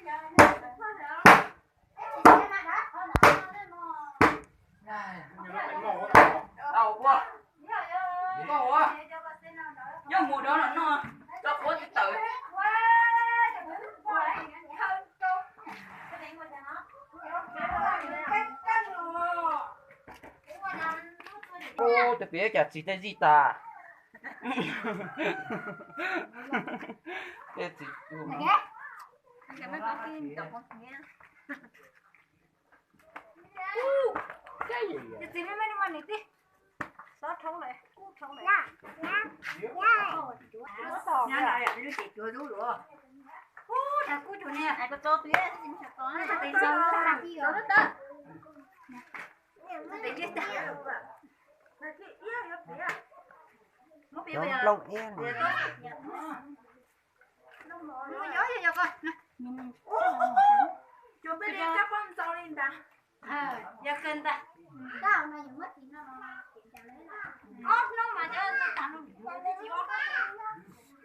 Tau ua, koj ua, nyob mus dov no no, cov quav tsis tawm. Ub, tus piv cas txiv tej zij tas. Tej txiv Cov nplooj iab no. Cov peb li kab poj ntxoog li ntag. Yog kawg ntag.